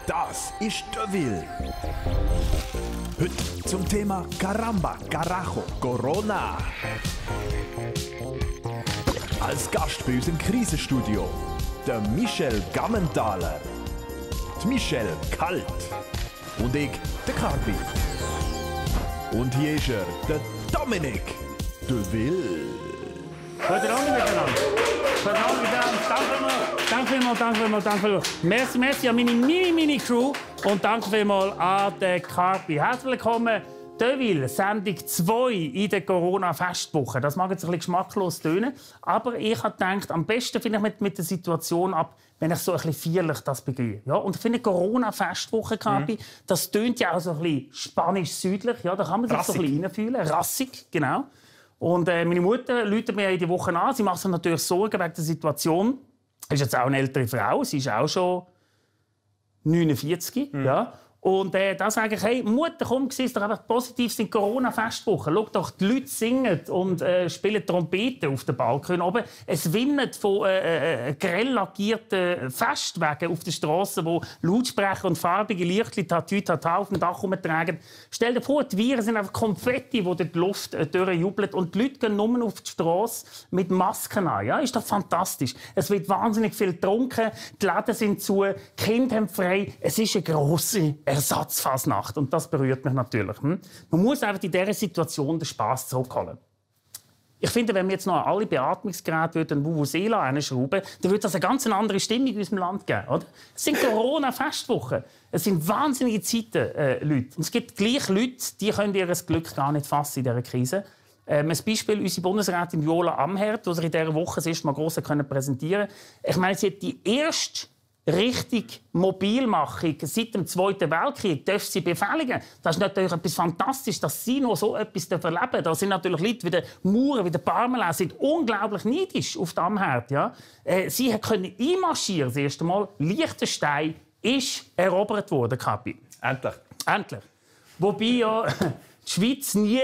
Das ist der Will. Heute zum Thema Caramba, Carajo, Corona. Als Gast bei uns im Krisenstudio der Michel Gammenthaler, die Michelle Kalt und ich, der Carpi. Und hier ist er, der Dominik, der Will. Guten Abend miteinander. Guten Abend miteinander. Danke vielmals. Merci an meine Mini-Crew und danke vielmals an den Carpi. Herzlich willkommen, Deville, Sendung 2 in der Corona-Festwoche. Das mag jetzt ein bisschen geschmacklos tönen, aber ich habe gedacht, am besten finde ich mit der Situation ab, wenn ich so ein bisschen feierlich das begehe. Ja, und ich finde Corona-Festwoche, Carpi, das tönt ja auch so ein bisschen spanisch-südlich. Ja, da kann man sich so ein bisschen reinfühlen. Rassig, genau. Und meine Mutter ruft mir in die Woche an. Sie macht sich natürlich Sorgen wegen der Situation. Sie ist jetzt auch eine ältere Frau. Sie ist auch schon 49. Ja. Und da sage ich, hey, Mutter, komm, siehst doch einfach positiv, sind Corona-Festwochen. Schau doch, die Leute singen und spielen Trompete auf den Balkon oben. Es wimmelt von grell lackierten Festwegen auf den Strassen, wo Lautsprecher und farbige Lichtchen Tatütata auf dem Dach herumtragen. Stell dir vor, die Viren sind einfach Konfetti, die durch die Luft durchjubeln. Und die Leute gehen nur auf die Strasse mit Masken an. Ja, ist doch fantastisch. Es wird wahnsinnig viel getrunken, die Läden sind zu, die Kinder haben frei. Es ist eine grosse Ersatzfasnacht. Und das berührt mich natürlich. Man muss einfach in dieser Situation den Spass zurückholen. Ich finde, wenn wir jetzt noch alle Beatmungsgeräte einen Vuvuzela einschrauben, dann würde das eine ganz andere Stimmung in unserem Land geben. Oder? Es sind Corona-Festwochen. Es sind wahnsinnige Zeiten, Leute. Und es gibt gleich Leute, die können ihr Glück gar nicht fassen in dieser Krise. Ein Beispiel, unsere Bundesrätin Viola Amherd, die sich in dieser Woche das erste Mal gross präsentieren konnte. Ich meine, sie hat die erste richtig Mobilmachung seit dem Zweiten Weltkrieg darf sie befehligen. Das ist natürlich etwas Fantastisches, dass sie noch so etwas erleben dürfen. Da sind natürlich Leute wie der Maurer, wie der Parmelin, sind unglaublich neidisch auf die Amherd. Ja? Sie konnten einmarschieren, das erste Mal. Liechtenstein ist erobert worden, Kapi. Endlich. Wobei ja die Schweiz nie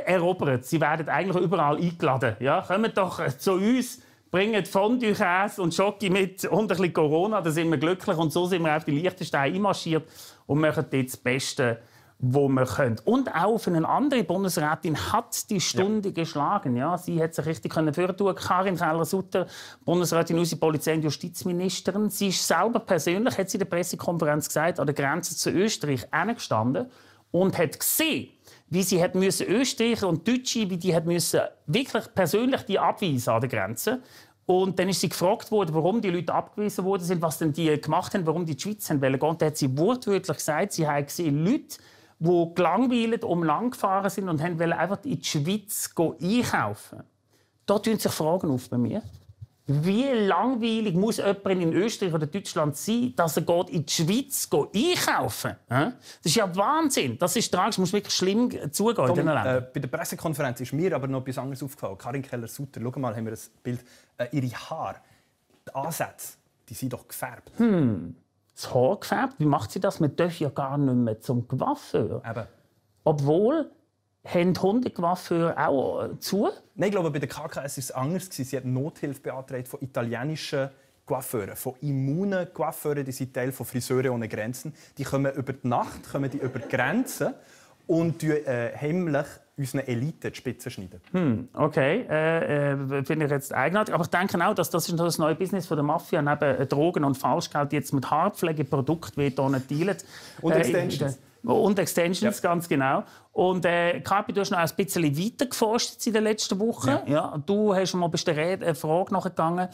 erobert. Sie werden eigentlich überall eingeladen. Ja? Kommt doch zu uns. Bringen Fondue-Käse und Schoki mit und ein bisschen Corona, dann sind wir glücklich. Und so sind wir auf die Liechtenstein einmarschiert und machen dort das Beste, was wir können. Und auch für eine andere Bundesrätin hat die Stunde geschlagen. Ja, sie hat sich richtig vortun. Karin Keller-Sutter, Bundesrätin, unsere Polizei- und Justizministerin. Sie ist selber persönlich, hat sie in der Pressekonferenz gesagt, an der Grenze zu Österreich hingestanden und hat gesehen, wie sie Österreicher und Deutsche, wie die wirklich persönlich die abweisen an der Grenze. Und dann ist sie gefragt worden, warum die Leute abgewiesen worden sind, was denn die gemacht haben, warum die die Schweiz haben wollen. Und dann hat sie wortwörtlich gesagt, sie haben gesehen Leute, die gelangweilt lang gefahren sind und wollten einfach in die Schweiz einkaufen. Da tun sich Fragen auf bei mir. Wie langweilig muss jemand in Österreich oder Deutschland sein, dass er in die Schweiz einkaufen geht? Das ist ja Wahnsinn. Das ist tragisch. Das muss wirklich schlimm zugehen in diesen Ländern. Bei der Pressekonferenz ist mir aber noch etwas anderes aufgefallen. Karin Keller-Sutter, schau mal, haben wir das Bild. Ihre Haare, die Ansätze, die sind doch gefärbt. Das Haar gefärbt? Wie macht sie das? Man darf ja gar nicht mehr zum Coiffeur. Obwohl... Haben Hundecoiffeure auch zu? Nein, ich glaube, bei der KKS war es anders. Sie hat Nothilfe beantragt von italienischen Coiffeuren, von immunen Coiffeuren. Die sind Teil von Friseure ohne Grenzen. Die kommen über die Nacht, über die Grenzen und heimlich unseren Elite die Spitzen schneiden. Okay, finde ich jetzt eigenartig. Aber ich denke auch, dass das ist das neue Business von der Mafia, neben Drogen und Falschgeld, jetzt mit Haarpflegeprodukten dealen. Und Extensions. Und Extensions, ganz genau. Und Kapi, du hast noch ein bisschen weiter geforscht in den letzten Wochen. Ja, du hast mal eine Frage nachgegangen.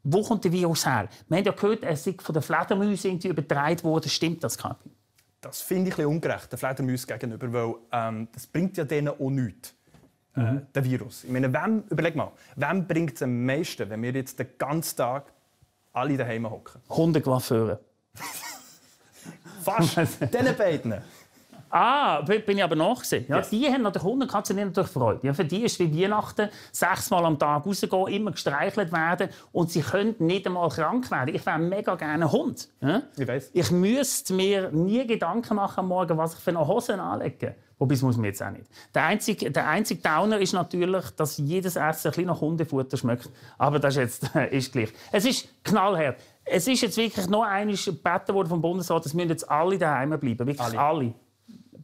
Wo kommt der Virus her? Wir haben ja gehört, er sei von den Fledermäusen übertragen worden. Stimmt das, Kapi? Das finde ich ein bisschen ungerecht, den Fledermäusen gegenüber, weil das bringt ja denen auch nichts, der Virus. Ich meine, überleg mal, wem bringt es am meisten, wenn wir jetzt den ganzen Tag alle daheim hocken? Hundecoiffeure. Fast. Diesen beiden. Bin ich aber nachgesehen. Ja, die haben natürlich Hundekatzen natürlich Freude. Ja, für die ist es wie Weihnachten, 6-mal am Tag rausgehen, immer gestreichelt werden und sie können nicht einmal krank werden. Ich wäre mega gerne ein Hund. Ja? Ich weiss. Ich müsste mir nie Gedanken machen am Morgen, was ich für eine Hosen anlege. Wobei, das muss man jetzt auch nicht. Der einzige Downer ist natürlich, dass jedes Essen ein bisschen nach Hundefutter schmeckt. Aber das ist jetzt ist gleich. Es ist knallhart. Es ist jetzt wirklich noch einmal gebeten worden vom Bundesrat, es müssen jetzt alle daheim bleiben. Wirklich alle.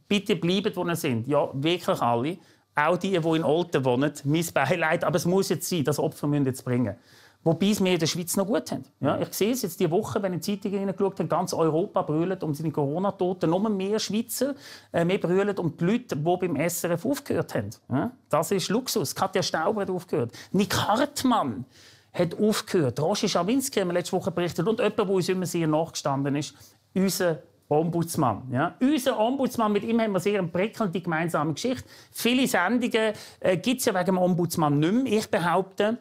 Bitte bleiben, wo ihr sind. Ja, wirklich alle. Auch die in Olten wohnen. Mein Beileid. Aber es muss jetzt sein, das Opfer müssen jetzt bringen. Wobei es wir in der Schweiz noch gut haben. Ja, ich sehe es jetzt diese Woche, wenn ich in die Zeitungen hineingeschaut habe, ganz Europa brüllt um seine Corona-Toten. Nur mehr Schweizer mehr brüllen um die Leute, die beim SRF aufgehört haben. Ja, das ist Luxus. Katja Stauber hat aufgehört. Nick Hartmann hat aufgehört. Roger Schawinski haben wir letzte Woche berichtet. Und jemand, der uns immer sehr nachgestanden ist, unser Ombudsmann. Ja. Unser Ombudsmann, mit ihm haben wir sehr eine prickelnde gemeinsame Geschichte. Viele Sendungen gibt es ja wegen dem Ombudsmann nicht mehr. Ich behaupte,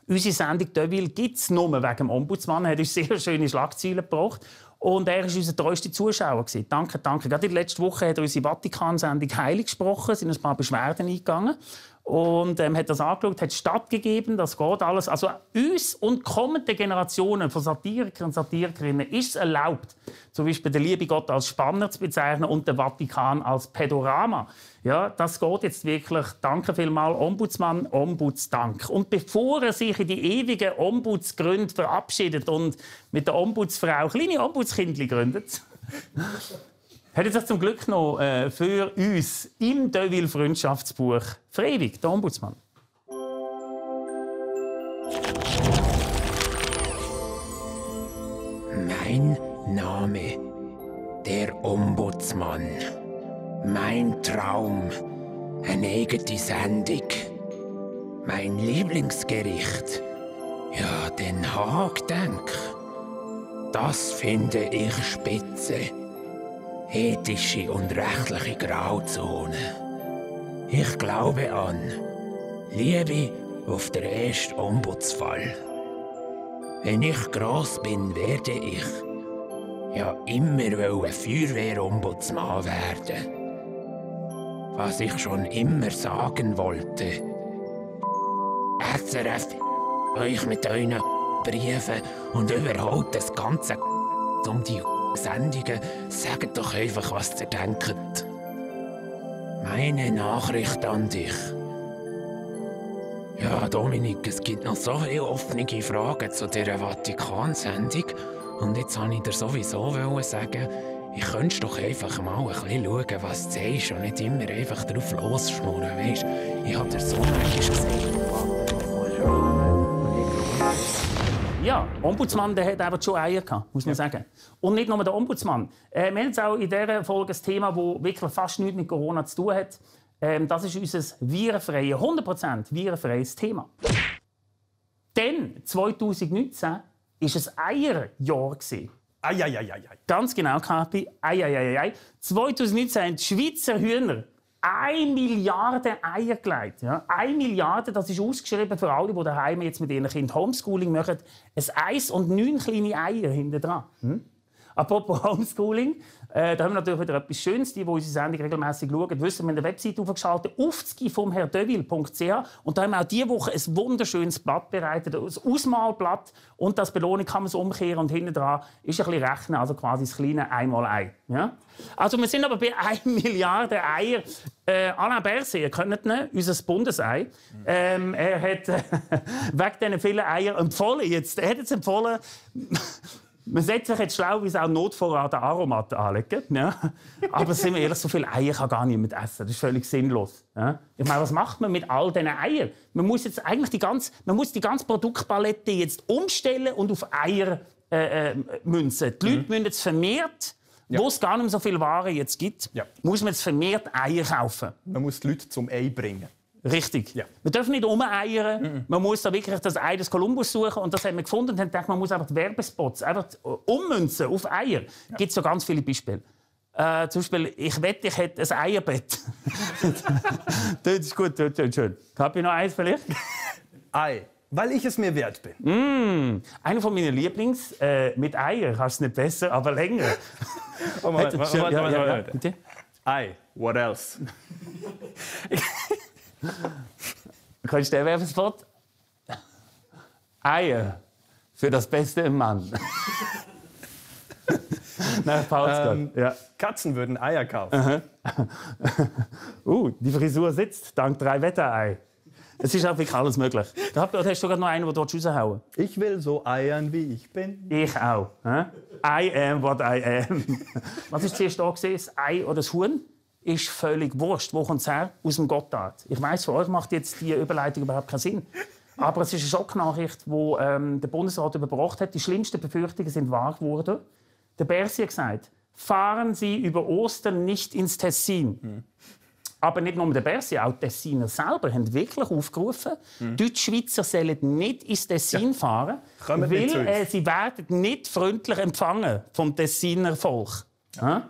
unsere Sendung «Deville» gibt es nur wegen dem Ombudsmann. Er hat uns sehr schöne Schlagzeilen gebracht. Und er war unser treuester Zuschauer. Danke, danke. Gerade in der letzten Woche hat er unsere Vatikan-Sendung heilig gesprochen. Es sind ein paar Beschwerden eingegangen. Und hat das angeschaut, hat stattgegeben, das geht alles. Also uns und kommende Generationen von Satirikern und Satirikerinnen ist es erlaubt, zum Beispiel den lieben Gott als Spanner zu bezeichnen und den Vatikan als Pedorama. Ja, das geht jetzt wirklich. Danke vielmals, Ombudsmann, Ombudsdank. Und bevor er sich in die ewigen Ombudsgründe verabschiedet und mit der Ombudsfrau kleine Ombudskindli gründet, hat er sich zum Glück noch für uns im Deville-Freundschaftsbuch «Freiwillig», der Ombudsmann. Mein Name, der Ombudsmann. Mein Traum, eine eigene Sendung. Mein Lieblingsgericht, ja, Den Haag, denk. Das finde ich spitze. Ethische und rechtliche Grauzone. Ich glaube an Liebe auf den ersten Ombudsfall. Wenn ich gross bin, werde ich ja immer Feuerwehr-Ombudsmann werden. Was ich schon immer sagen wollte. SRF, euch mit euren Briefen und überhaupt das Ganze um die Sendungen, sagt doch einfach, was ihr denkt. Meine Nachricht an dich. Ja, Dominik, es gibt noch so viele offene Fragen zu dieser Vatikan-Sendung. Und jetzt wollte ich dir sowieso sagen, ich könnte doch einfach mal ein bisschen schauen, was du sagst und nicht immer einfach drauf losschnurren, weisst? Ich habe dir so manchmal gesagt. Ja, Ombudsmann, der hat aber schon Eier gehabt, muss man sagen. Und nicht nur der Ombudsmann. Wir haben jetzt auch in dieser Folge ein Thema, das wirklich fast nichts mit Corona zu tun hat. Das ist unser virenfreies, 100% virenfreies Thema. Denn 2019 war ein Eierjahr. Ei. Ganz genau, Kapi. Ei. 2019 haben die Schweizer Hühner 1 Milliarde Eier gelegt. Ja? 1 Milliarde, das ist ausgeschrieben für alle, die daheim jetzt mit ihren Kindern Homeschooling machen. Ein Eis und 9 kleine Eier hinten dran. Apropos Homeschooling, da haben wir natürlich wieder etwas Schönes. Die unsere Sendung regelmäßig schauen, wissen, wir haben eine Webseite aufgeschaltet, aufzgi vom herdeville.ch. Und da haben wir auch diese Woche ein wunderschönes Blatt bereitet, ein Ausmalblatt. Und das Belohnung kann man es umkehren. Und hinten dran ist ein bisschen rechnen, also quasi das kleine Einmal-Ei. Ja? Also wir sind aber bei 1 Milliarde Eier. Alain Berset, ihr kennt ihn, unser Bundesei. Er hat wegen diesen vielen Eiern empfohlen. Er hat jetzt empfohlen, man sollte sich jetzt schlau wie auch Notvorrat an Aromat anlegen. Ja? Aber sind wir ehrlich, so viele Eier kann gar niemand essen. Das ist völlig sinnlos. Ja? Ich meine, was macht man mit all diesen Eiern? Man muss jetzt eigentlich die ganze Produktpalette jetzt umstellen und auf Eier münzen. Die Leute müssen jetzt vermehrt, wo es gar nicht mehr so viel Ware jetzt gibt, muss man jetzt vermehrt Eier kaufen. Man muss die Leute zum Ei bringen. Richtig. Ja. Wir dürfen nicht umeiern. Man muss da wirklich das Ei des Kolumbus suchen. Und das haben wir gefunden und haben gedacht, man muss einfach die Werbespots einfach ummünzen auf Eier. Es gibt so ganz viele Beispiele. Zum Beispiel, ich wette, ich hätte ein Eierbett. Das ist gut, das ist schön. Habe ich noch eins vielleicht? Ei, weil ich es mir wert bin. Einer von meinen Lieblings mit Eier. Kannst du nicht besser, aber länger. Warte. Ei, what else? Kannst du den Werbespot? Eier für das Beste im Mann. Nein, ja. Katzen würden Eier kaufen. Die Frisur sitzt dank 3 Wetterei. Es ist auch wirklich alles möglich. Da hast du gerade noch einen, den du raushauen willst. Ich will so eiern, wie ich bin. Ich auch. I am what I am. Was war zuerst da? Das Ei oder das Huhn? Ist völlig wurscht. Wo kommt es her? Aus dem Gotthard. Ich weiss, für euch macht jetzt die Überleitung überhaupt keinen Sinn. Aber es ist eine Schocknachricht, die der Bundesrat überbracht hat. Die schlimmsten Befürchtungen sind wahr geworden. Der Bersi hat gesagt, fahren Sie über Ostern nicht ins Tessin. Aber nicht nur der Bersi, auch die Tessiner selber haben wirklich aufgerufen, Deutschschweizer sollen nicht ins Tessin fahren, weil sie werden nicht freundlich empfangen vom Tessiner Volk. Ja?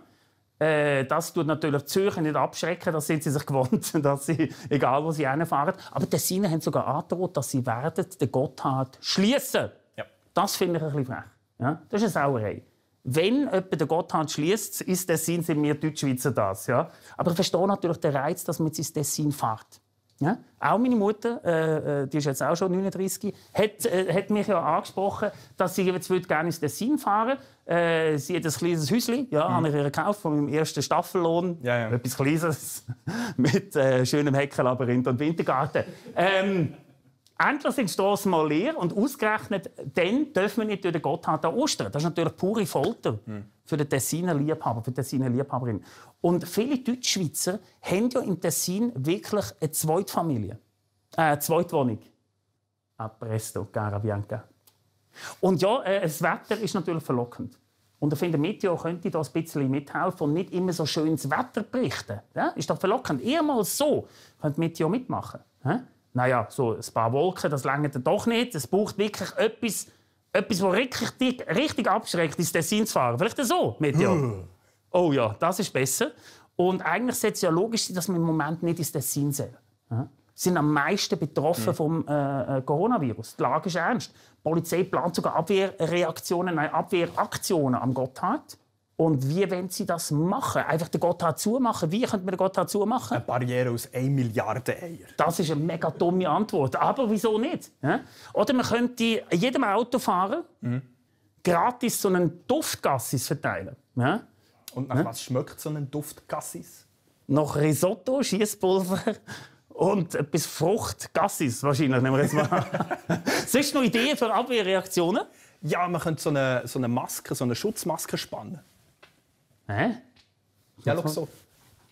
Das tut natürlich die Zürcher nicht abschrecken, das sind sie sich gewohnt, dass sie, egal wo sie hinfahren. Aber die Tessiner haben sogar angedroht, dass sie werden den Gotthard schließen. Ja. Das finde ich ein bisschen frech. Ja? Das ist eine Sauerei. Wenn jemand den Gotthard schliesst, ist Tessin, sind wir Deutschschweizer das. Ja? Aber ich verstehe natürlich den Reiz, dass man jetzt ins Tessin fährt. Ja? Auch meine Mutter, die ist jetzt auch schon 39, hat mich ja angesprochen, dass sie jetzt gerne ins Tessin fahren will. Sie hat ein kleines Häuschen, habe ich ihr gekauft von meinem ersten Staffellohn. Ja. Etwas Kleines mit schönem Heckenlabyrinth und Wintergarten. Endlich sind die Strassen mal leer und ausgerechnet dann dürfen wir nicht durch den Gotthard an Ostern. Das ist natürlich pure Folter für den Tessiner Liebhaber, für die Tessiner Liebhaberin. Und viele Deutschschweizer haben ja im Tessin wirklich eine Zweitfamilie, Zweitwohnung. A presto, cara Bianca. Und ja, das Wetter ist natürlich verlockend. Und ich finde, Meteo könnte da ein bisschen mithelfen und nicht immer so schönes Wetter berichten. Ja? Ist doch verlockend. Eher mal so könnte Meteo mitmachen. Ja? Naja, so ein paar Wolken, das reicht doch nicht. Es braucht wirklich etwas, das richtig abschreckt, ins Tessin zu fahren. Vielleicht so, Meteo. Oh ja, das ist besser. Und eigentlich sollte es ja logisch sein, dass wir im Moment nicht ins Tessin sehen. Ja? Sie sind am meisten betroffen vom Coronavirus. Die Lage ist ernst. Die Polizei plant sogar Abwehraktionen am Gotthard. Und wie wollen Sie das machen? Einfach den Gotthard zumachen? Wie könnte man den Gotthard zumachen? Eine Barriere aus 1 Milliarde Eier. Das ist eine mega dumme Antwort. Aber wieso nicht? Ja? Oder man könnte jedem Autofahrer gratis so einen Duftgassis verteilen. Ja? Und nach was schmeckt so ein Duftgassis? Nach Risotto, Schiesspulver und etwas Fruchtgassis wahrscheinlich. Nehmen wir jetzt mal. Sonst noch Ideen für Abwehrreaktionen? Ja, man könnte so eine Maske, so eine Schutzmaske spannen. Hä? Ja, schau so.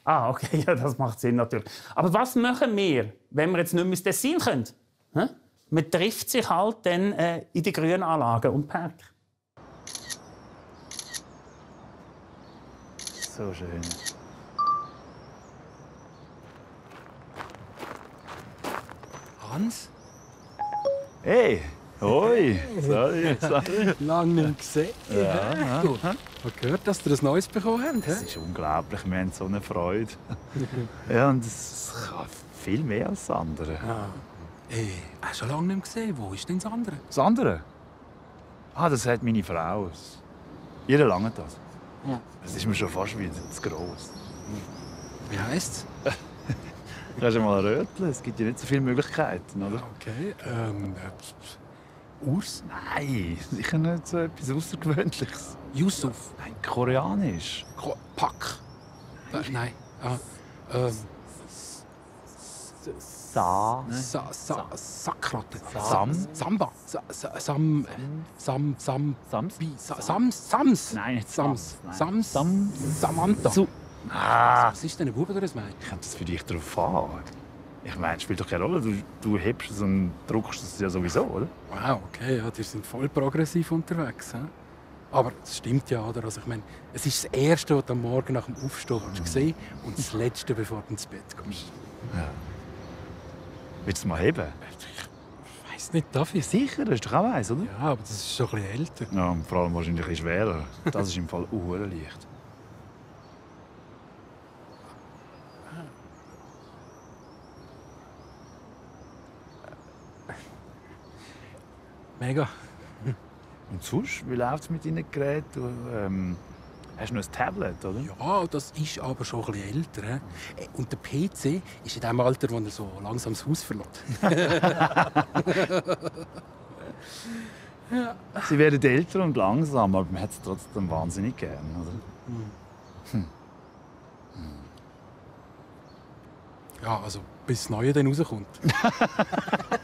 Ah, okay, ja, das macht Sinn natürlich. Aber was machen wir, wenn wir jetzt nicht mehr ins Tessin können? Hä? Man trifft sich halt dann in die Grünanlagen und Park. So schön. Hans? Hey! Hoi! Sorry. Lange nicht gesehen. Ja. Du, ich habe gehört, dass ihr ein neues bekommen habt. Es ist unglaublich, wir haben so eine Freude. Ja, und es kann viel mehr als das andere. Hey, hast du schon lange nicht gesehen? Wo ist denn das andere? Das andere? Ah, das hat meine Frau. Jeder lange das. Ja. Das ist mir schon fast wieder zu gross. Wie heisst es? Kannst du mal röteln? Es gibt ja nicht so viele Möglichkeiten, oder? Okay, Urs? Nein, sicher nicht so etwas Außergewöhnliches. Yusuf? Nein, koreanisch. Pak? Nein. Sakratte. Samba. Sams. Nein, nicht Sams. Sams. Samantha. Was ist denn ein Bub oder ein Mädchen? Kommt das für dich darauf an? Ich meine, es spielt doch keine Rolle. Du hebst es und druckst es ja sowieso, oder? Wow, okay, ja, die sind voll progressiv unterwegs. He? Aber es stimmt ja, oder? Also, ich meine, es ist das Erste, was du am Morgen nach dem Aufstehen gesehen und das Letzte, bevor du ins Bett kommst. Ja. Willst du es mal heben? Ich weiss nicht, darf ich? Sicher, das ist doch auch eins, oder? Ja, aber das ist schon ein bisschen älter. Ja, und vor allem wahrscheinlich ein bisschen schwerer. Das ist im Fall leicht. Mega. Und sonst, wie läuft es mit deinen Geräten? Du, hast du noch ein Tablet, oder? Ja, das ist aber schon ein bisschen älter. He? Und der PC ist in dem Alter, wo er so langsam das Haus verlässt. Ja. Sie werden älter und langsam, aber man hat es trotzdem wahnsinnig gern, oder? Ja, also bis das Neue dann rauskommt.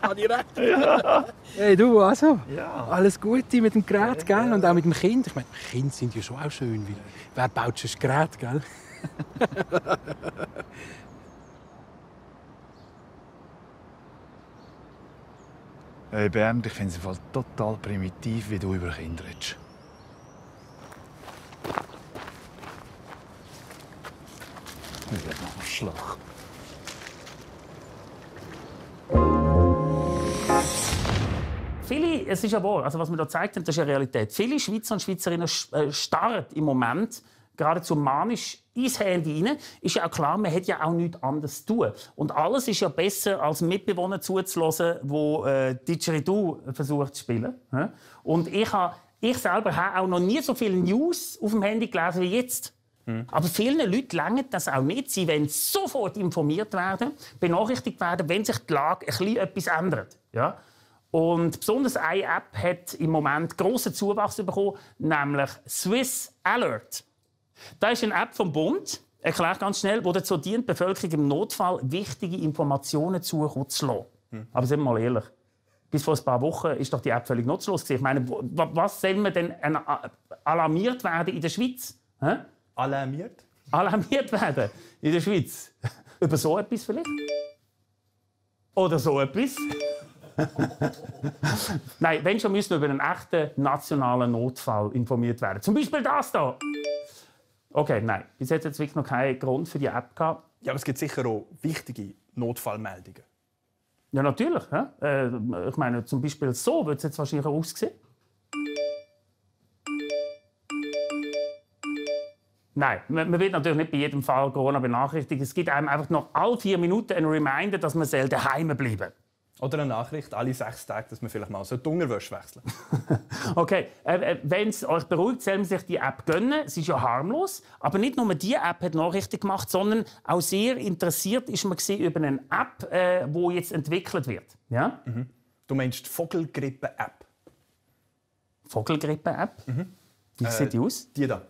Habe ich recht? Ja. Hey, du, also? Ja. Alles Gute mit dem Gerät, gell? Und auch mit dem Kind. Ich meine, Kinder sind ja schon auch schön, weil wer baut schon ein Gerät, gell? Hey Bernd, ich finde es total primitiv, wie du über Kinder redest. Arschloch. Viele, es ist ja wahr, also was wir da gezeigt haben, das ist ja Realität. Viele Schweizer und Schweizerinnen starren im Moment geradezu manisch ins Handy rein. Ist ja auch klar, man hat ja auch nichts anderes zu tun. Und alles ist ja besser, als Mitbewohner zuzuhören, die Didgeridoo versucht zu spielen. Und ich selber habe auch noch nie so viele News auf dem Handy gelesen wie jetzt. Aber vielen Leuten reicht das auch nicht. Sie wollen sofort informiert werden, benachrichtigt werden, wenn sich die Lage etwas ändert. Ja? Und besonders eine App hat im Moment grossen Zuwachs bekommen, nämlich Swiss Alert. Das ist eine App vom Bund, erklärt ganz schnell, die dazu dient, die Bevölkerung im Notfall wichtige Informationen zukommen zu lassen. Aber sind wir mal ehrlich, bis vor ein paar Wochen ist doch die App völlig nutzlos gewesen. Ich meine, was soll man denn alarmiert werden in der Schweiz? Alarmiert? Alarmiert werden in der Schweiz? Über so etwas vielleicht? Oder so etwas? Nein, wenn schon, müssen wir über einen echten nationalen Notfall informiert werden. Zum Beispiel das hier. Okay, nein. Bis jetzt hat es wirklich noch keinen Grund für die App gehabt. Ja, aber es gibt sicher auch wichtige Notfallmeldungen. Ja, natürlich. Ja? Ich meine, zum Beispiel so wird es jetzt wahrscheinlich auch aussehen. Nein, man wird natürlich nicht bei jedem Fall Corona benachrichtigt. Es gibt einem einfach noch alle 4 Minuten einen Reminder, dass man daheim bleiben soll. Oder eine Nachricht alle 6 Tage, dass man vielleicht mal die Unterwäsche wechseln sollte. Okay, wenn es euch beruhigt, soll man sich die App gönnen. Sie ist ja harmlos. Aber nicht nur diese App hat Nachrichten gemacht, sondern auch sehr interessiert ist man über eine App, die jetzt entwickelt wird. Ja? Mhm. Du meinst die Vogelgrippe-App? Vogelgrippe-App? Wie sieht die aus? Die da.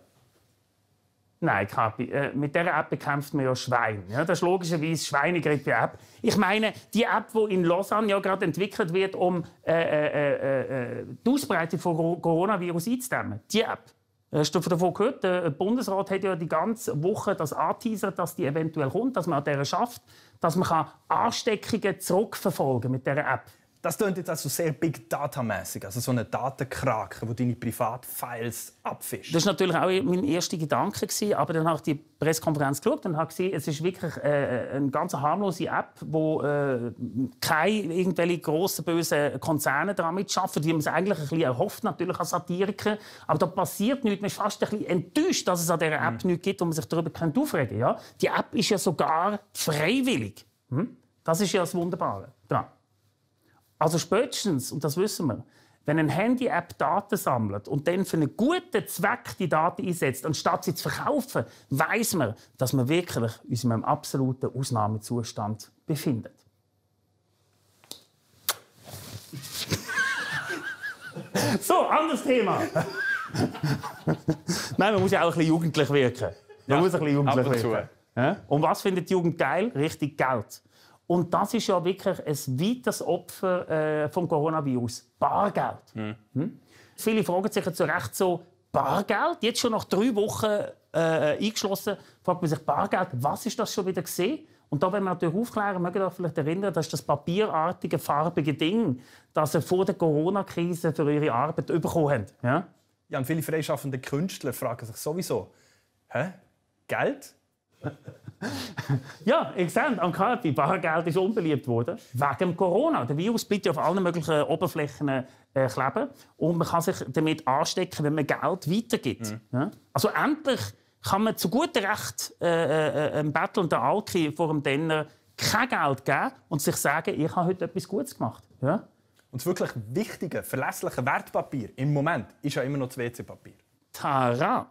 Nein, Kapi, mit dieser App bekämpft man ja Schweine. Ja, das ist logischerweise Schweinegrippe-App. Ich meine, die App, die in Lausanne ja gerade entwickelt wird, um die Ausbreitung von Coronavirus einzudämmen. Die App. Hast du davon gehört? Der Bundesrat hat ja die ganze Woche das angeteasert, dass die eventuell kommt, dass man an dieser schafft, dass man Ansteckungen zurückverfolgen mit dieser App. Das klingt jetzt also sehr Big Data-mäßig, also so eine Datenkrake, die deine Privatfiles abfischt. Das war natürlich auch mein erster Gedanke, aber dann habe ich die Pressekonferenz geschaut und habe gesehen, es ist wirklich eine ganz harmlose App, wo keine irgendwelche grossen, bösen Konzerne damit arbeiten, wie man es eigentlich ein bisschen erhofft, natürlich als Satiriker. Aber da passiert nichts. Man ist fast ein bisschen enttäuscht, dass es an dieser App nichts gibt, wo man sich darüber aufregen kann. Ja? Die App ist ja sogar freiwillig. Das ist ja das Wunderbare daran. Also spätestens, und das wissen wir, wenn eine Handy-App Daten sammelt und dann für einen guten Zweck die Daten einsetzt, anstatt sie zu verkaufen, weiss man, dass man wirklich uns in einem absoluten Ausnahmezustand befindet. So, anderes Thema. Nein, man muss ja auch ein bisschen jugendlich wirken. Man muss ein bisschen jugendlich wirken. Ja? Und was findet die Jugend geil? Richtig Geld. Und das ist ja wirklich ein weiteres Opfer vom Coronavirus. Bargeld. Viele fragen sich zu Recht so, Bargeld? Jetzt schon nach 3 Wochen eingeschlossen, fragt man sich, Bargeld, was ist das schon wieder gesehen? Und da wollen wir natürlich aufklären, mögt ihr euch vielleicht erinnern, das ist das papierartige, farbige Ding, das ihr vor der Corona-Krise für eure Arbeit bekommen habt. Ja? Ja, und viele freischaffende Künstler fragen sich sowieso, Geld? Ja, ich sehe, an Kapi, Bargeld ist unbeliebt worden. Wegen Corona. Der Virus bleibt ja auf allen möglichen Oberflächen kleben. Und man kann sich damit anstecken, wenn man Geld weitergibt. Ja? Also endlich kann man zu gutem Recht einem bettelnden Alki vor dem Denner kein Geld geben und sich sagen, ich habe heute etwas Gutes gemacht. Ja? Und das wirklich wichtige, verlässliche Wertpapier im Moment ist ja immer noch das WC-Papier. Tara!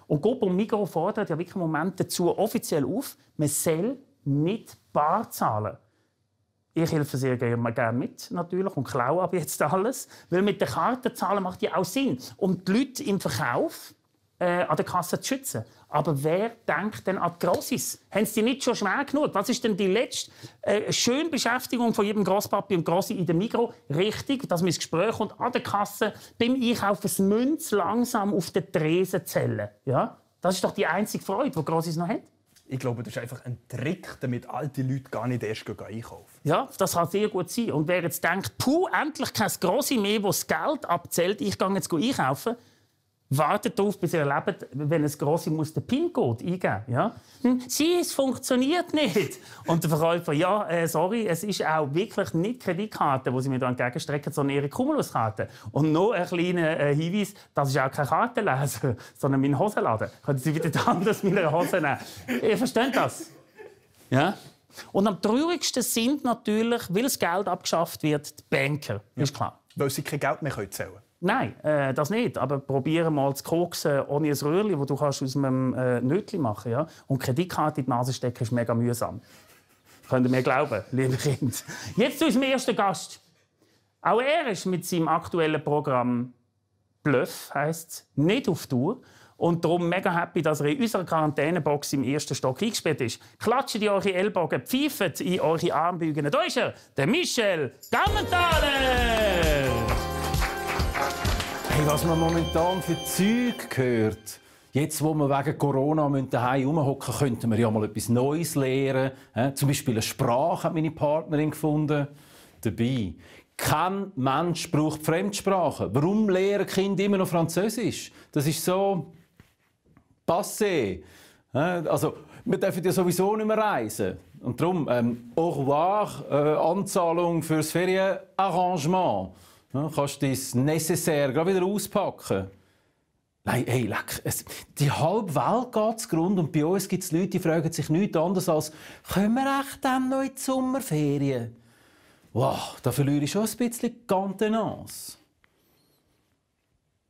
Und Coop und Migros fordern ja wirklich im Moment dazu offiziell auf, man soll nicht bar zahlen. Ich helfe sehr gerne mit, natürlich, und klaue aber jetzt alles. Weil mit der Karte zahlen macht ja auch Sinn. Und die Leute im Verkauf, an der Kasse zu schützen. Aber wer denkt denn an die Grossis? Haben sie nicht schon schwer genug? Was ist denn die letzte schöne Beschäftigung von jedem Grosspapi und Grossi in der Migros? Richtig, dass man ins Gespräch kommt, an der Kasse, beim Einkaufen das Münz langsam auf den Tresen zählen. Ja? Das ist doch die einzige Freude, die Grossis noch haben. Ich glaube, das ist einfach ein Trick, damit alte Leute gar nicht erst einkaufen. Ja, das kann sehr gut sein. Und wer jetzt denkt, puh, endlich kein Grossi mehr, das das Geld abzählt, ich gehe jetzt einkaufen, wartet darauf, bis ihr erlebt, wenn ein Grossi muss den PIN-Code eingeben muss. Ja? Es funktioniert nicht. Und der Verkäufer, ja, sorry, es ist auch wirklich nicht die Kreditkarte, die Sie mir da entgegenstrecken, sondern Ihre Cumulus-Karte. Und noch ein kleiner Hinweis, das ist auch kein Kartenleser, sondern mein Hosenladen. Können Sie wieder die Hand aus meiner Hose nehmen? Ihr versteht das? Ja? Und am traurigsten sind natürlich, weil das Geld abgeschafft wird, die Banker. Ist klar. Weil sie kein Geld mehr zählen können. Nein, das nicht. Aber probiere mal zu koksen ohne ein Röhrchen, das du aus einem Nötchen machen kannst. Ja? Und Kreditkarte in die Nase stecken ist mega mühsam. Könnt ihr mir glauben, liebe Kinder. Jetzt zu unserem ersten Gast. Auch er ist mit seinem aktuellen Programm Bluff, heisst nicht auf Tour. Und darum mega happy, dass er in unserer Quarantänebox im ersten Stock eingesperrt ist. Klatscht in eure Ellbogen, pfeift in eure Armbeugen. Da ist er, der Michel Gammenthaler! Hey, was man momentan für Zeug hört. Jetzt, wo wir wegen Corona daheim rumhocken, könnten wir ja mal etwas Neues lernen. Zum Beispiel eine Sprache hat meine Partnerin gefunden. Dabei. Kein Mensch braucht Fremdsprachen. Warum lernen Kinder immer noch Französisch? Das ist so passé. Also, wir dürfen ja sowieso nicht mehr reisen. Und darum, au revoir, Anzahlung fürs Ferienarrangement. Ja, kannst du das Necessaire gerade wieder auspacken? Nein, hey, leck. Die halbe Welt geht zugrunde und bei uns gibt es Leute, die fragen sich nichts anderes als «Können wir echt dann noch in die Sommerferien?» Wow, da verliere ich schon ein bisschen die Contenance.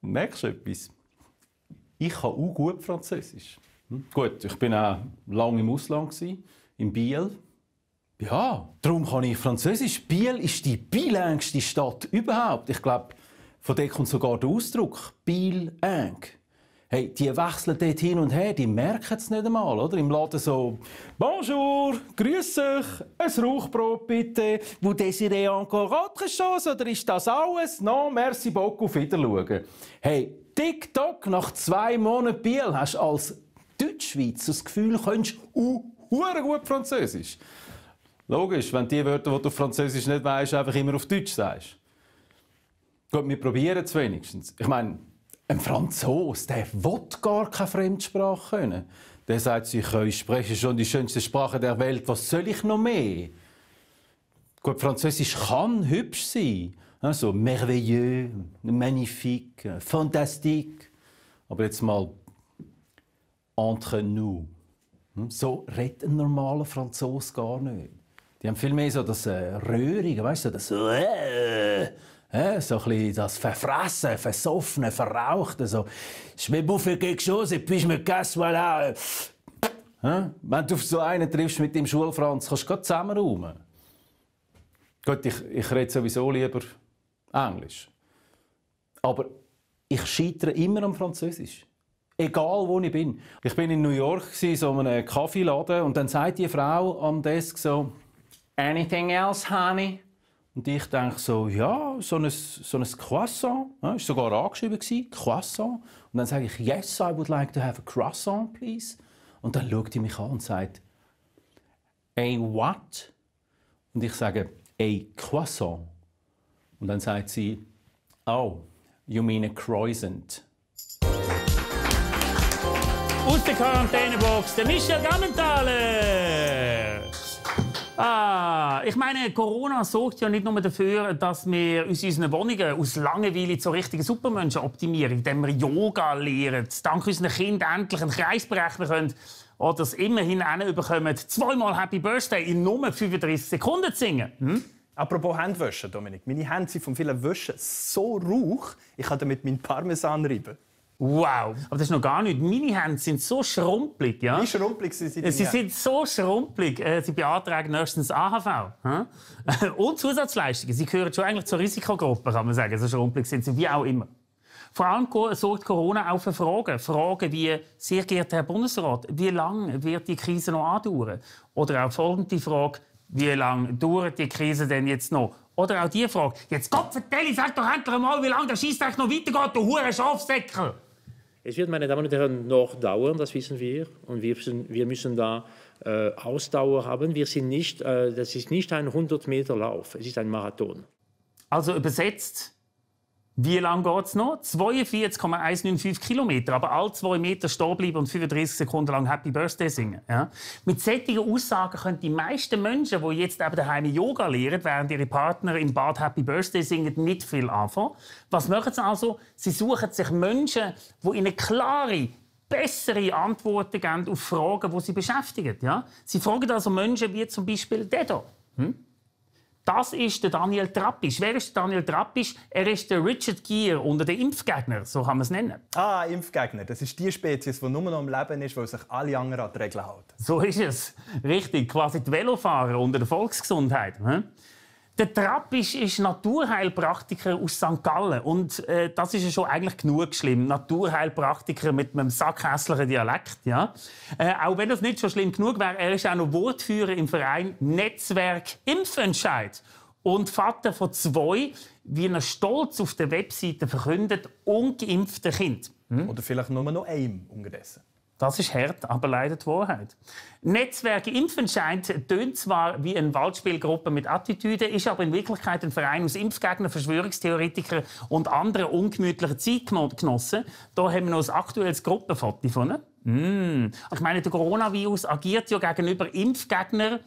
Merkst du etwas? Ich kann auch gut Französisch. Gut, ich war auch lange im Ausland, in Biel. Ja, darum kann ich Französisch. Biel ist die bilingueste Stadt überhaupt. Ich glaube, von dort kommt sogar der Ausdruck bilingue. Hey, die wechseln dort hin und her, die merken es nicht einmal, oder? Im Laden so «Bonjour, grüß euch, ein Rauchbrot bitte, vous désirez encore autre chose, oder ist das alles? Non, merci beaucoup, auf Wiedersehen.» Hey, TikTok, nach 2 Monaten Biel hast du als Deutschschweizer das Gefühl, du könntest gut Französisch. Logisch, wenn die Wörter, die du auf Französisch nicht weißt, einfach immer auf Deutsch sagst. Gut, wir probieren es wenigstens. Ich meine, ein Franzose, der will gar keine Fremdsprache können. Der sagt sich, ich spreche schon die schönste Sprache der Welt, was soll ich noch mehr? Gut, Französisch kann hübsch sein. Also merveilleux, magnifique, fantastique. Aber jetzt mal entre nous. So redet ein normaler Franzose gar nicht. Die haben viel mehr so das Röhrige, weißt du, das so ein bisschen das Verfressen, Versoffene, Verrauchte. So, je me bouffe quelque chose et puis je me casse, voilà. Wenn du auf so einen triffst mit dem Schulfranz, kannst du gerade zusammenräumen. Gut, ich rede sowieso lieber Englisch. Aber ich scheitere immer am Französisch. Egal, wo ich bin. Ich war in New York, so in einem Kaffeeladen, und dann sagt die Frau am Desk so «Anything else, honey?» Und ich denke so, ja, so ein Croissant. Ja, war sogar angeschrieben, Croissant. Und dann sage ich «Yes, I would like to have a croissant, please.» Und dann schaut sie mich an und sagt «A what?» Und ich sage «A croissant.» Und dann sagt sie «Oh, you mean a croissant.» Aus der Quarantänebox, der Michel Gammenthaler. Ich meine, Corona sorgt ja nicht nur dafür, dass wir uns in unseren Wohnungen aus Langeweile zu richtigen Supermenschen optimieren, indem wir Yoga lernen, dank unseren Kindern endlich einen Kreis berechnen können oder es immerhin hinbekommen, 2-mal Happy Birthday in nur 35 Sekunden zu singen. Apropos Handwaschen, Dominik. Meine Hände sind vom vielen Waschen so rauch, ich kann damit meinen Parmesan reiben. Wow, aber das ist noch gar nicht. Meine Hände sind so schrumpelig. Ja? Wie schrumpelig sind sie? Sie sind so schrumpelig. Sie beantragen nächstens AHV. Und Zusatzleistungen. Sie gehören schon eigentlich zur Risikogruppe, kann man sagen. So schrumpelig sind sie, wie auch immer. Vor allem sorgt Corona auch für Fragen. Fragen wie, sehr geehrter Herr Bundesrat, wie lange wird die Krise noch andauern? Oder auch folgende Frage, wie lange dauert die Krise denn jetzt noch? Oder auch die Frage, jetzt Gott vertell, sag doch endlich mal, wie lange der Scheissdreck noch weitergeht, du hure Schafsäckel! Es wird, meine Damen und Herren, noch dauern, das wissen wir. Und wir müssen da Ausdauer haben. Das ist nicht ein 100-Meter-Lauf, es ist ein Marathon. Also übersetzt, wie lange geht es noch? 42,195 Kilometer. Aber alle 2 Meter stehen bleiben und 35 Sekunden lang Happy Birthday singen. Ja? Mit solchen Aussagen können die meisten Menschen, die jetzt eben daheim Yoga lehren, während ihre Partner im Bad Happy Birthday singen, nicht viel anfangen. Was machen sie also? Sie suchen sich Menschen, die ihnen klare, bessere Antworten geben auf Fragen, die sie beschäftigen. Ja? Sie fragen also Menschen wie zum Beispiel den hier. Das ist der Daniel Trappisch. Wer ist der Daniel Trappisch? Er ist der Richard Gere unter den Impfgegnern, so kann man es nennen. Ah, Impfgegner. Das ist die Spezies, die nur noch am Leben ist, weil sich alle anderen an die Regeln halten. So ist es. Richtig, quasi die Velofahrer unter der Volksgesundheit. Der Trappisch ist Naturheilpraktiker aus St. Gallen. Und das ist ja schon eigentlich genug schlimm. Naturheilpraktiker mit einem sackhässlichen Dialekt. Ja? Auch wenn das nicht schon schlimm genug wäre, er ist auch noch Wortführer im Verein Netzwerk Impfentscheid. Und Vater von 2, wie er stolz auf der Webseite verkündet, ungeimpften Kind. Oder vielleicht nur noch einem unterdessen. Das ist hart, aber leider die Wahrheit. Netzwerk Impfentscheid tönt zwar wie eine Waldspielgruppe mit Attitüde, ist aber in Wirklichkeit ein Verein aus Impfgegnern, Verschwörungstheoretikern und anderen ungemütlichen Zeitgenossen. Da haben wir noch ein aktuelles Gruppenfoto von ihnen. Ich meine, der Coronavirus agiert ja gegenüber Impfgegnern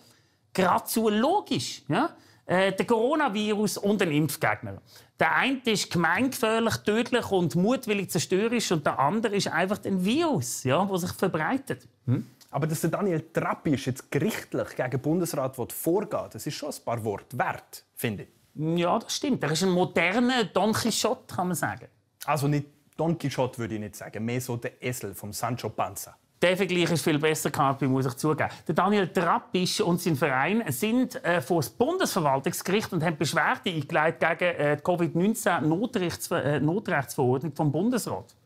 geradezu logisch. Ja? Der Coronavirus und ein Impfgegner. Der eine ist gemeingefährlich, tödlich und mutwillig zerstörerisch und der andere ist einfach ein Virus, ja, der sich verbreitet. Aber dass der Daniel Trappisch jetzt gerichtlich gegen den Bundesrat vorgeht, das ist schon ein paar Worte wert, finde ich. Ja, das stimmt. Er ist ein moderner Don Quixote, kann man sagen. Also nicht Don Quixote, würde ich nicht sagen. Mehr so der Esel vom Sancho Panza. Der Vergleich ist viel besser, muss ich zugeben. Der Daniel Trappisch und sein Verein sind vor das Bundesverwaltungsgericht und haben Beschwerde eingeleitet gegen die Covid-19-Notrechtsverordnung vom Bundesrat.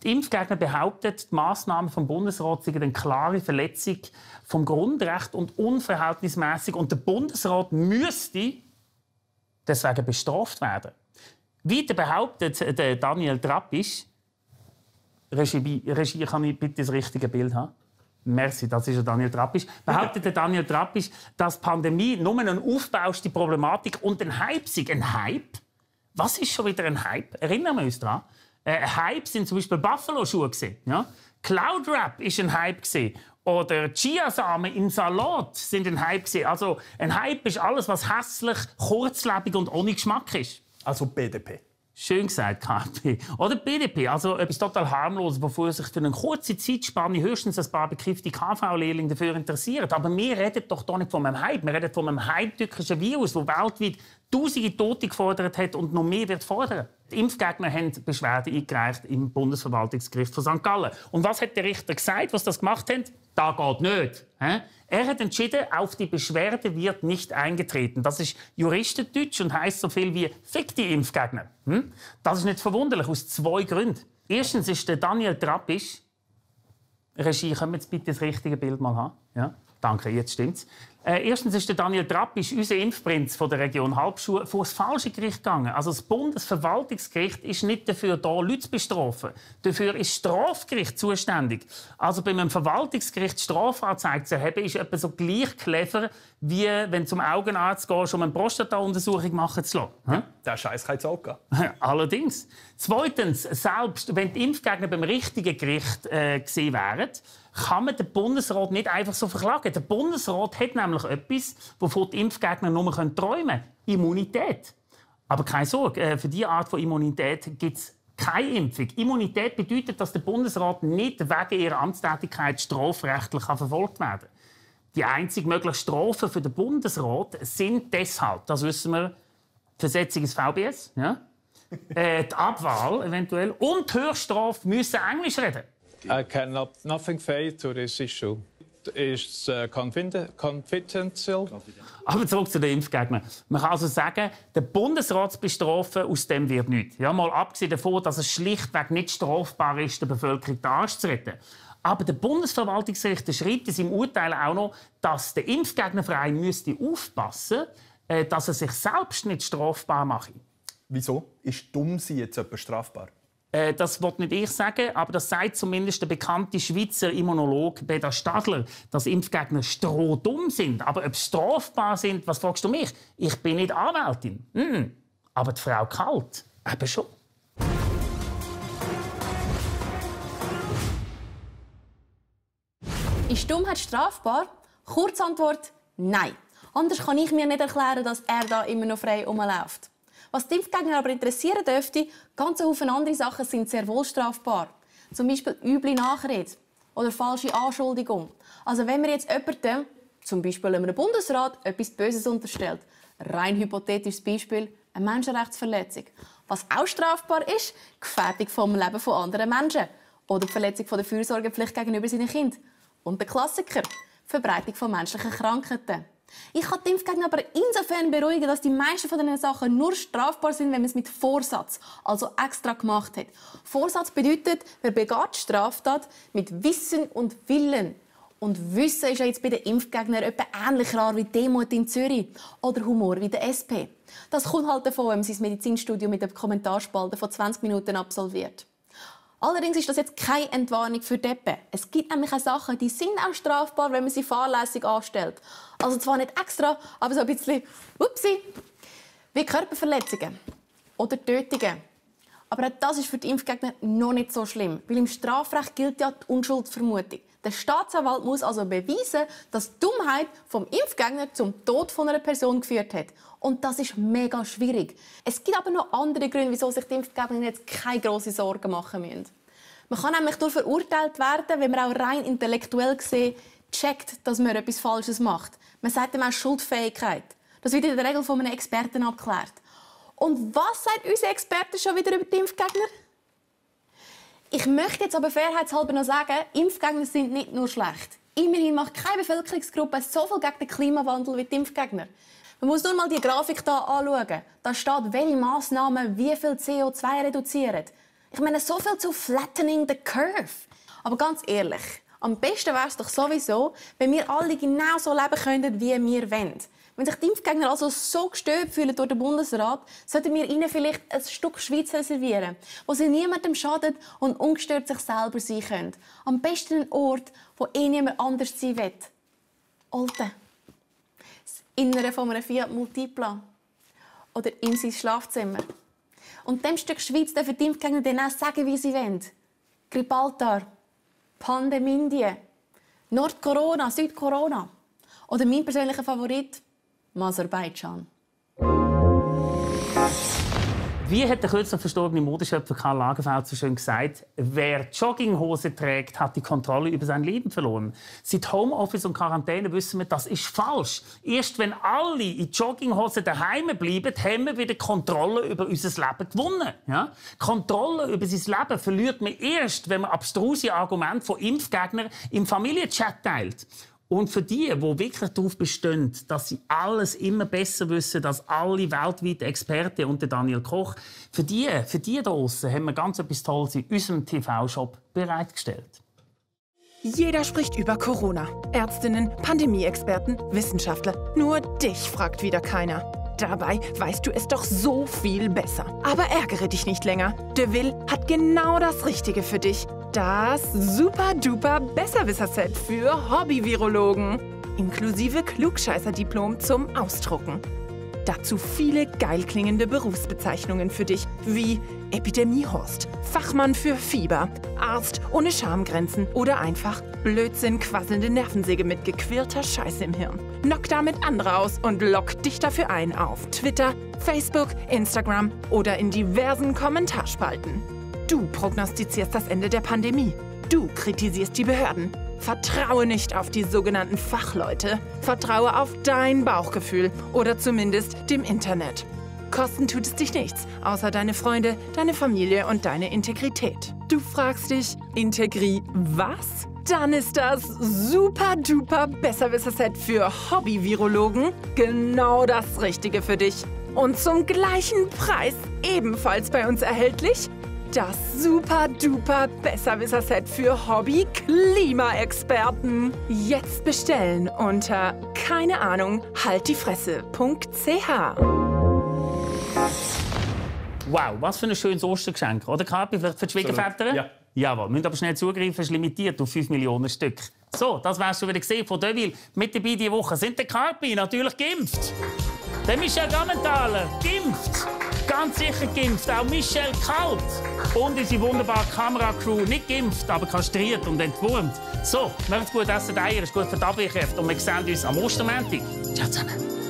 Die Impfgegner behaupten, die Massnahmen vom Bundesrat seien eine klare Verletzung vom Grundrecht und unverhältnismäßig und der Bundesrat müsste deswegen bestraft werden. Weiter behauptet der Daniel Trappisch, Regie, kann ich bitte das richtige Bild haben? Merci, das ist Daniel Trappisch. Behauptet der Daniel Trappisch, dass die Pandemie nur eine aufbauste Problematik und ein Hype sei. Ein Hype? Was ist schon wieder ein Hype? Erinnern wir uns daran. Hype sind zum Beispiel Buffalo-Schuhe. Ja? Cloud-Rap war ein Hype. Oder Chiasamen im Salat sind ein Hype. Also ein Hype ist alles, was hässlich, kurzlebig und ohne Geschmack ist. Also BDP. Schön gesagt, KP. Oder BDP, also etwas total harmloses, wofür sich für eine kurze Zeitspanne höchstens ein paar bekriffte KV-Lehrlinge dafür interessieren. Aber wir reden doch hier nicht von einem Hype. Wir reden von einem heimtückischen Virus, das weltweit Tausende Tote gefordert hat und noch mehr wird fordern. Die Impfgegner haben Beschwerde eingereicht im Bundesverwaltungsgericht von St. Gallen. Und was hat der Richter gesagt, was das gemacht hat? Das geht nicht. Er hat entschieden, auf die Beschwerde wird nicht eingetreten. Das ist Juristendeutsch und heisst so viel wie «Fick die Impfgegner». Das ist nicht verwunderlich, aus 2 Gründen. Erstens ist der Daniel Trappisch... Regie, können wir jetzt bitte das richtige Bild mal haben? Ja? Danke, jetzt stimmt's. Erstens ist der Daniel Trappisch, unser Impfprinz von der Region Halbschuh, vor das falsche Gericht gegangen. Also das Bundesverwaltungsgericht ist nicht dafür da, Leute zu bestrafen. Dafür ist das Strafgericht zuständig. Also bei einem Verwaltungsgericht Strafanzeige zu erheben, ist etwa so gleich clever, wie wenn du zum Augenarzt gehst, um eine Prostata-Untersuchung machen zu lassen. Ja, der Scheiß kann jetzt auch gehen. Allerdings. Zweitens, selbst wenn die Impfgegner beim richtigen Gericht gesehen wären, kann man den Bundesrat nicht einfach so verklagen. Der Bundesrat hat nämlich etwas, wovon die Impfgegner nur träumen können. Immunität. Aber keine Sorge, für diese Art von Immunität gibt es keine Impfung. Immunität bedeutet, dass der Bundesrat nicht wegen ihrer Amtstätigkeit strafrechtlich verfolgt werden kann. Die einzig möglichen Strafen für den Bundesrat sind deshalb, das wissen wir, die Versetzung ins VBS, ja? Die Abwahl eventuell und die Höchststrafe müssen Englisch reden. I cannot nothing say to this issue. ist confidential. Aber zurück zu den Impfgegnern. Man kann also sagen, der Bundesrat zu bestrafen, aus dem wird nichts. Ja, mal abgesehen davon, dass es schlichtweg nicht strafbar ist, der Bevölkerung den Arsch zu retten. Aber der Bundesverwaltungsrichter schreibt in seinem Urteil auch noch, dass der Impfgegnerverein aufpassen müsste, dass er sich selbst nicht strafbar mache. Wieso? Ist dumm sein jetzt etwas strafbar? Das will nicht ich sagen, aber das sagt zumindest der bekannte Schweizer Immunologe Beda Stadler, dass Impfgegner strohdumm sind. Aber ob sie strafbar sind, was fragst du mich? Ich bin nicht Anwältin. Aber die Frau Kalt eben schon. Ist Dummheit strafbar? Kurzantwort: Nein. Anders kann ich mir nicht erklären, dass er da immer noch frei rumläuft. Was die Impfgegner aber interessieren dürfte, ganz viele andere Sachen sind sehr wohl strafbar. Zum Beispiel üble Nachrede oder falsche Anschuldigung. Also wenn man jetzt jemandem, zum Beispiel einem Bundesrat, etwas Böses unterstellt, rein hypothetisches Beispiel, eine Menschenrechtsverletzung. Was auch strafbar ist, Gefährdung vom Leben von anderen Menschen oder die Verletzung der Fürsorgepflicht gegenüber seinen Kindern. Und der Klassiker, Verbreitung von menschlichen Krankheiten. Ich kann die Impfgegner aber insofern beruhigen, dass die meisten von diesen Sachen nur strafbar sind, wenn man es mit Vorsatz, also extra gemacht hat. Vorsatz bedeutet, wer begeht die Straftat mit Wissen und Willen. Und Wissen ist ja jetzt bei den Impfgegnern etwa ähnlich rar wie Demut in Zürich oder Humor wie der SP. Das kommt halt davon, wenn man sein Medizinstudium mit der Kommentarspalte von 20 Minuten absolviert. Allerdings ist das jetzt keine Entwarnung für Deppen. Es gibt nämlich auch Sachen, die sind auch strafbar, wenn man sie fahrlässig anstellt. Also zwar nicht extra, aber so ein bisschen upsi, wie Körperverletzungen oder Tötungen. Aber auch das ist für die Impfgegner noch nicht so schlimm, weil im Strafrecht gilt ja die Unschuldsvermutung. Der Staatsanwalt muss also beweisen, dass die Dummheit vom Impfgegner zum Tod von einer Person geführt hat. Und das ist mega schwierig. Es gibt aber noch andere Gründe, wieso sich die Impfgegner jetzt keine grossen Sorgen machen müssen. Man kann nämlich nur verurteilt werden, wenn man auch rein intellektuell gesehen checkt, dass man etwas Falsches macht. Man sagt ihm auch Schuldfähigkeit. Das wird in der Regel von einem Experten abgeklärt. Und was sagt unser Experte schon wieder über die Impfgegner? Ich möchte jetzt aber fairheitshalber noch sagen, Impfgegner sind nicht nur schlecht. Immerhin macht keine Bevölkerungsgruppe so viel gegen den Klimawandel wie die Impfgegner. Man muss nur mal die Grafik hier anschauen. Da steht, welche Massnahmen wie viel CO2 reduzieren. Ich meine, so viel zu flattening the curve. Aber ganz ehrlich, am besten wäre es doch sowieso, wenn wir alle genau so leben könnten, wie wir wollen. Wenn sich die Impfgegner also so gestört fühlen durch den Bundesrat, sollten wir ihnen vielleicht ein Stück Schweiz reservieren, wo sie niemandem schadet und ungestört sich selber sein können. Am besten ein Ort, wo niemand anders sein will. Olten. Das Innere von einem Fiat Multipla. Oder in sein Schlafzimmer. Und dem Stück Schweiz dürfen die Impfgegner dann auch sagen, wie sie wollen. Gibraltar, Pandemindie, Nordcorona, Südcorona. Oder mein persönlicher Favorit, Aserbaidschan. Wie hat der kürzlich verstorbene Modeschöpfer Karl Lagerfeld so schön gesagt, wer Jogginghose trägt, hat die Kontrolle über sein Leben verloren. Seit Homeoffice und Quarantäne wissen wir, das ist falsch. Erst wenn alle in Jogginghose daheim bleiben, haben wir wieder Kontrolle über unser Leben gewonnen. Ja? Kontrolle über sein Leben verliert man erst, wenn man abstruse Argumente von Impfgegnern im Familienchat teilt. Und für die wirklich darauf bestehen, dass sie alles immer besser wissen als alle weltweiten Experten und der Daniel Koch, für die da draussen haben wir ganz etwas Tolles in unserem TV-Shop bereitgestellt. Jeder spricht über Corona. Ärztinnen, Pandemie-Experten, Wissenschaftler. Nur dich fragt wieder keiner. Dabei weißt du es doch so viel besser. Aber ärgere dich nicht länger. De Will hat genau das Richtige für dich. Das super-duper-Besserwisser-Set für Hobby-Virologen. Inklusive Klugscheißer-Diplom zum Ausdrucken. Dazu viele geil klingende Berufsbezeichnungen für dich, wie Epidemiehorst, Fachmann für Fieber, Arzt ohne Schamgrenzen oder einfach Blödsinn quasselnde Nervensäge mit gequirlter Scheiße im Hirn. Knock damit andere aus und lock dich dafür ein auf Twitter, Facebook, Instagram oder in diversen Kommentarspalten. Du prognostizierst das Ende der Pandemie. Du kritisierst die Behörden. Vertraue nicht auf die sogenannten Fachleute. Vertraue auf dein Bauchgefühl oder zumindest dem Internet. Kosten tut es dich nichts, außer deine Freunde, deine Familie und deine Integrität. Du fragst dich, Integri was? Dann ist das super-duper Besserwisser-Set für Hobby-Virologen genau das Richtige für dich. Und zum gleichen Preis ebenfalls bei uns erhältlich das super-duper Besserwisser-Set für Hobby-Klimaexperten. Jetzt bestellen unter keineahnung-haltdifresse.ch. Wow, was für ein schönes Ostergeschenk. Oder, Karpi? Vielleicht für die Schwiegerväter? Ja. Jawohl, müssen aber schnell zugreifen, es ist limitiert auf 5 Millionen Stück. So, das wär's schon wieder gesehen von Deville. Mit dabei diese Woche sind der Karpi, natürlich geimpft. Der Michel Gammenthaler, geimpft. Ganz sicher geimpft, auch Michel Kalt. Und unsere wunderbare Kameracrew, nicht geimpft, aber kastriert und entwurmt. So, macht's gut, essen die Eier, ist gut für die Abwehrkräfte und wir sehen uns am Ostermontag. Ciao zusammen.